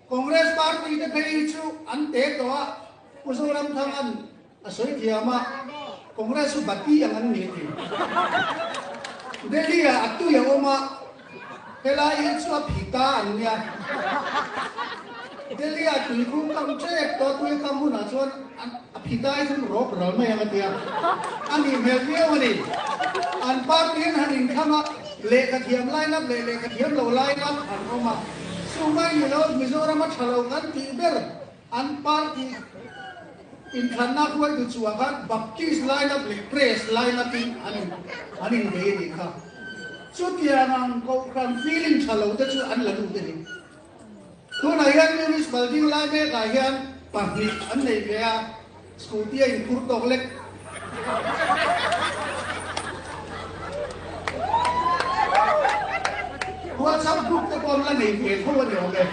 Congress party te phei hi chu an te tawh a, Pu Zoramthanga'n a sawi thiam a, Congress chu bati ang an ni a ti. Delhi ah a tui a awm a, helai hi chu a phi ta an nia. Delhi ah tui khum kam ṭek tawh a, tui a kam hunah chuan a phi ta hi chu an rawp ral mai ang a ti a, a nih hmel viau a ni. An party hian han inthlang a, lehkha thiam line up leh lehkha thiam lo line up an awm a, chumai ni lo Mizoram a ṭha lo kan tih ber An party inthlanna hruaitu chhuah khan Baptist line-up leh Press line-up in an in an inbei a nih kha. Chutiang ang kohhran feeling tha lo te chu an la lut a ni. Tunah hian Municipal ding lai mekah hian pahnih an nei ve a, scooty a inphur tawk lek. WhatsApp group te pawh an la nei ve tho a ni awm e.